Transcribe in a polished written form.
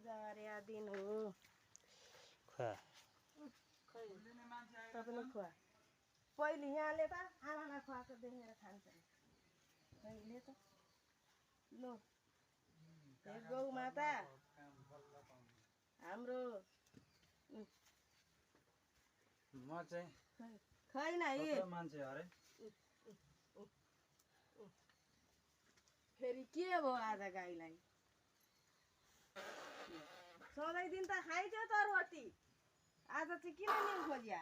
जार्या दिन हो खुवा तपाईँ खुवा पहिले यहाँले त आमालाई खुवाएको देखेर खान्छ कहिले त लो हे गौ माता हाम्रो म चाहिँ खैन है मान्छे अरे फेरि के भयो आज गाईलाई सधैँ दिन त खाइथ्यो त रोटी आज चाहिँ किन नि खोजिया